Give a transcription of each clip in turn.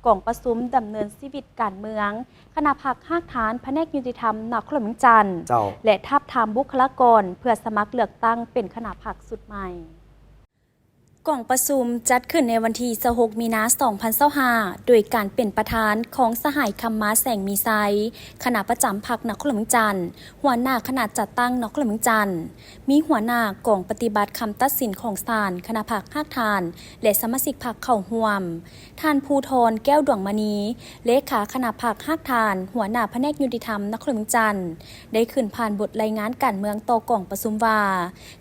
ກອງປະຊຸມດຳເນີນຊີວິດການເມືອງ ຄະນະພັກຮາກຖານ ພະແນກຍຸຕິທຳນະຄອນຫຼວງວຽງຈັນ ເຈົ້າ ແລະ ທາບທາມບຸກຄະລາກອນເພື່ອສະໝັກເລືອກຕັ້ງເປັນຄະນະພັກຊຸດໃໝ່. ກອງປະຊຸມຈັດຂຶ້ນໃນວັນທີຊາວຫົກ ມີນາ ສອງພັນຊາວຫ້າ ໂດຍການເປັນປະທານຂອງສະຫາຍ ຄຳມາ ແສງມີໄຊ, ຄະນະປະຈຳພັກນະຄອນຫຼວງວຽງຈັນ, ຫົວໜ້າຄະນະຈັດຕັ້ງນະຄອນຫຼວງວຽງຈັນ, ມີຫົວໜ້າກອງປະຕິບັດຄຳຕັດສິນຂອງສານ, ຄະນະພັກຮາກຖານ ແລະ ສະມາຊິກພັກເຂົ້າຮ່ວມ, ທ່ານ ພູທອນ ແກ້ວດວງມະນີ, ເລຂາຄະນະພັກຮາກຖານ, ຫົວໜ້າພະແນກຍຸຕິທຳນະຄອນຫຼວງວຽງຈັນ, ໄດ້ຂຶ້ນຜ່ານບົດລາຍງານການເມືອງຕໍ່ກອງປະຊຸມວ່າ,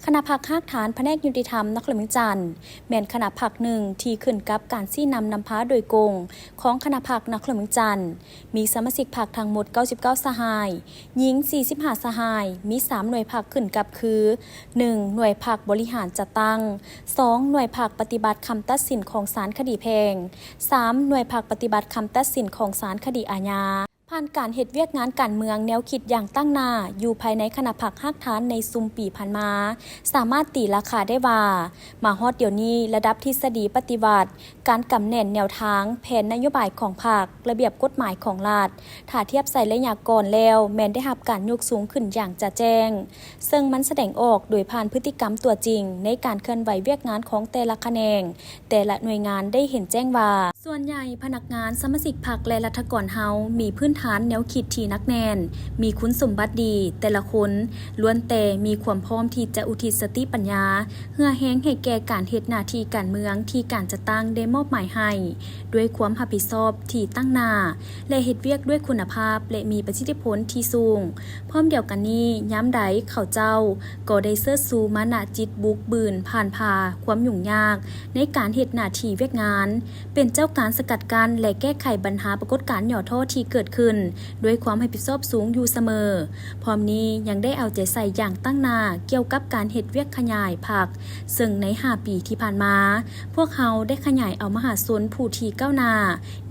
ຄະນະພັກຮາກຖານພະແນກຍຸຕິທຳນະຄອນຫຼວງວຽງຈັນ ແມ່ນຄະນະພັກໜຶ່ງທີ່ຂຶ້ນກັບການຊີ້ນຳນຳພາໂດຍກົງຂອງຄະນະພັກນະຄອນຫຼວງວຽງຈັນ, ມີສະມາຊິກພັກທັງໝົດເກົ້າສິບເກົ້າສະຫາຍ, ຍິງສີ່ສິບຫ້າສະຫາຍ, ມີສາມໜ່ວຍພັກຂຶ້ນກັບຄື, ໜຶ່ງ ໜ່ວຍພັກບໍລິຫານຈັດຕັ້ງ, ສອງ ໜ່ວຍພັກປະຕິບັດຄຳຕັດສິນຂອງສານຄະດີແພ່ງ, ສາມ ໜ່ວຍພັກປະຕິບັດຄຳຕັດສິນຂອງສານຄະດີອາຍາ. ຜ່ານການເຮັດວຽກງານການເມືອງແນວຄິດຢ່າງຕັ້ງໜ້າຢູ່ພາຍໃນຄະນະພັກຮາກຖານໃນຊຸມປີຜ່ານມາ, ສາມາດຕີລາຄາໄດ້ວ່າ, ມາຮອດດຽວນີ້, ລະດັບທິດສະດີປະຕິວັດ, ການກຳແໜ້ນແນວທາງ, ແຜນນະໂຍບາຍຂອງພັກ, ລະບຽບກົດໝາຍຂອງລັດ, ຖ້າທຽບໃສ່ໄລຍະກ່ອນແລ້ວ, ແມ່ນໄດ້ຮັບການຍົກສູງຂຶ້ນຢ່າງຈະແຈ້ງ, ເຊິ່ງມັນສະແດງອອກໂດຍຜ່ານພຶດຕິກຳຕົວຈິງໃນການເຄື່ອນໄຫວວຽກງານຂອງແຕ່ລະຂະແໜງ, ແຕ່ລະໜ່ວຍງານໄດ້ເຫັນແຈ້ງວ່າ, ສ່ວນໃຫຍ່ພະນັກງານ, ສະມາຊິກພັກ ແລະ ລັດຖະກອນເຮົາມີພື້ນຖານແນວຄິດທີ່ໜັກແໜ້ນ, ມີຄຸນສົມບັດດີ, ແຕ່ລະຄົນລ້ວນແຕ່ມີຄວາມພ້ອມທີ່ຈະອຸທິດສະຕິປັນຍາ, ເຫື່ອແຮງໃຫ້ແກ່ການເຮັດໜ້າທີ່ການເມືອງທີ່ການຈັດຕັ້ງໄດ້ມອບໝາຍໃຫ້, ດ້ວຍຄວາມຮັບຜິດຊອບທີ່ຕັ້ງໜ້າ ແລະ ເຮັດວຽກດ້ວຍຄຸນນະພາບ ແລະ ມີປະສິດທິຜົນທີ່ສູງ. ພ້ອມດຽວກັນນີ້, ຍາມໃດເຂົາເຈົ້າກໍໄດ້ເຊີດຊູມານະຈິດບຸກບືນຜ່ານຜ່າຄວາມຫຍຸ້ງຍາກໃນການເຮັດໜ້າທີ່ວຽກງານ, ເປັນເຈົ້າການສະກັດກັ້ນ ແລະ ແກ້ໄຂບັນຫາປາກົດການຫຍໍ້ທໍ້ທີ່ເກີດຂຶ້ນດ້ວຍຄວາມຮັບຜິດຊອບສູງຢູ່ສະເໝີ. ພ້ອມນີ້ຍັງໄດ້ເອົາໃຈໃສ່ຢ່າງຕັ້ງໜ້າກ່ຽວກັບການເຮັດວຽກຂະຫຍາຍພັກ, ເຊິ່ງໃນຫ້າປີທີ່ຜ່ານມາ, ພວກເຮົາໄດ້ຂະຫຍາຍເອົາມະຫາຊົນຜູ້ທີ່ກ້າວໜ້າ,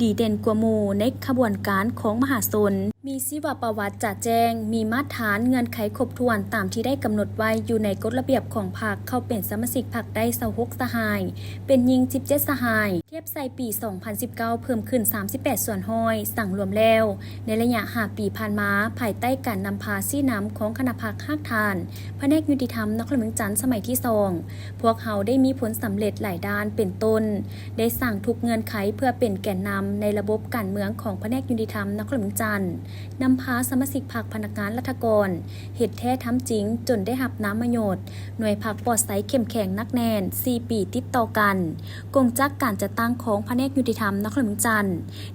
ດີເດັ່ນກວ່າໝູ່ໃນຂະບວນການຂອງມະຫາຊົນ, ມີຊີວະປະຫວັດຈະແຈ້ງ, ມີມາດຖານເງື່ອນໄຂຄົບຖ້ວນຕາມທີ່ໄດ້ກຳນົດໄວ້ຢູ່ໃນກົດລະບຽບຂອງພັກ, ເຂົ້າເປັນສະມາຊິກພັກໄດ້ຊາວຫົກສະຫາຍ, ເປັນຍິງສິບເຈັດສະຫາຍ, ທຽບໃສ່ປີສອງພັນສິບເກົ້າ ເພີ່ມຂຶ້ນສາມສິບແປດສ່ວນຮ້ອຍ. ສັງລວມແລ້ວ, ໃນໄລຍະຫ້າປີຜ່ານມາ, ພາຍໃຕ້ການນຳພາຊີ້ນຳຂອງຄະນະພັກຮາກຖານ ພະແນກຍຸຕິທຳນະຄອນຫຼວງວຽງຈັນສະໄໝທີສອງ, ພວກເຮົາໄດ້ມີຜົນສຳເລັດຫຼາຍດ້ານ ເປັນຕົ້ນ ໄດ້ສ້າງທຸກເງື່ອນໄຂເພື່ອເປັນແກນນຳໃນລະບົບການເມືອງຂອງພະແນກຍຸຕິທຳນະຄອນຫຼວງວຽງຈັນ, ນຳພາສະມາຊິກພັກ, ພະນັກງານ, ລັດຖະກອນ ເຮັດແທ້ທຳຈິງຈົນໄດ້ຮັບນາມມະຍົດ ໜ່ວຍພັກປອດໃສເຂັ້ມແຂງໜັກແໜ້ນສີ່ປີຕິດຕໍ່ກັນ. ກົງຈັກການຈັດຕັ້ງຂອງພະແນກຍຸຕິທຳນະຄອນຫຼວງວຽງຈັນ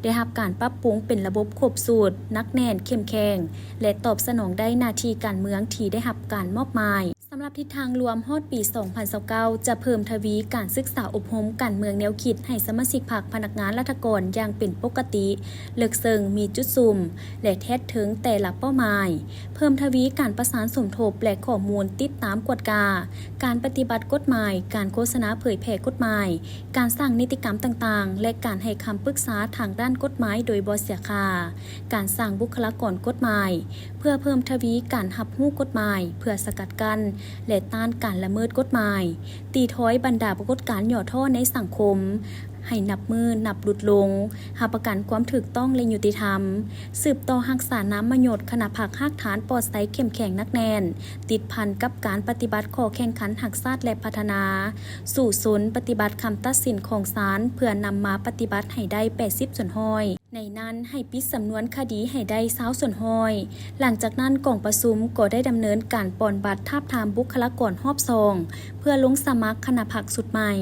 ໄດ້ຮັບການປັບປຸງເປັນລະບົບຄົບຊຸດ, ໜັກແໜ້ນ, ເຂັ້ມແຂງ ແລະ ຕອບສະໜອງໄດ້ໜ້າທີ່ການເມືອງທີ່ໄດ້ຮັບການມອບໝາຍ. ສຳລັບທິດທາງລວມຮອດປີສອງພັນຊາວເກົ້າ ຈະເພີ່ມທະວີການສຶກສາອົບຮົມການເມືອງແນວຄິດໃຫ້ສະມາຊິກພັກ, ພະນັກງານ, ລັດຖະກອນຢ່າງເປັນປົກກະຕິ, ເລິກເຊິ່ງ, ມີຈຸດສຸມ ແລະ ແທດເທິງແຕ່ລະເປົ້າໝາຍ, ເພີ່ມທະວີການປະສານສົມທົບ ແລະ ຂໍ້ມູນຕິດຕາມກວດກາການປະຕິບັດກົດໝາຍ, ການໂຄສະນາເຜີຍແຜ່ກົດໝາຍ, ການສ້າງນິຕິກຳຕ່າງໆ ແລະ ການໃຫ້ຄຳປຶກສາທາງດ້ານກົດໝາຍໂດຍບໍ່ເສຍຄ່າ, ການສ້າງບຸກຄະລາກອນກົດໝາຍ ເພື່ອເພີ່ມທະວີການຮັບຮູ້ກົດໝາຍ ເພື່ອສະກັດກັ້ນ ແລະ ຕ້ານການລະເມີດກົດໝາຍ, ຕີຖອຍບັນດາປາກົດການຫຍໍ້ທໍ້ໃນສັງຄົມ ໃຫ້ນັບມື້ນັບຫຼຸດລົງ, ຮັບປະກັນຄວາມຖືກຕ້ອງ ແລະ ຍຸຕິທຳ, ສືບຕໍ່ຮັກສານາມມະຍົດຄະນະພັກຮາກຖານປອດໃສເຂັ້ມແຂງໜັກແໜ້ນ, ຕິດພັນກັບການປະຕິບັດຂໍ້ແຂ່ງຂັນຮັກຊາດ ແລະ ພັດທະນາ, ສູ້ຊົນປະຕິບັດຄຳຕັດສິນຂອງສານ ເພື່ອນຳມາປະຕິບັດໃຫ້ໄດ້ແປດສິບສ່ວນຮ້ອຍ. ໃນນັ້ນໃຫ້ປິດສຳນວນຄະດີໃຫ້ໄດ້ຊາວສ່ວນຮ້ອຍ. ຫຼັງຈາກນັ້ນກອງປະຊຸມກໍໄດ້ດຳເນີນການປ່ອນບັດທາບທາມບຸກຄະລາກອນຮອບສອງ ເພື່ອລົງສະໝັກຄະນະພັກຊຸດໃໝ່.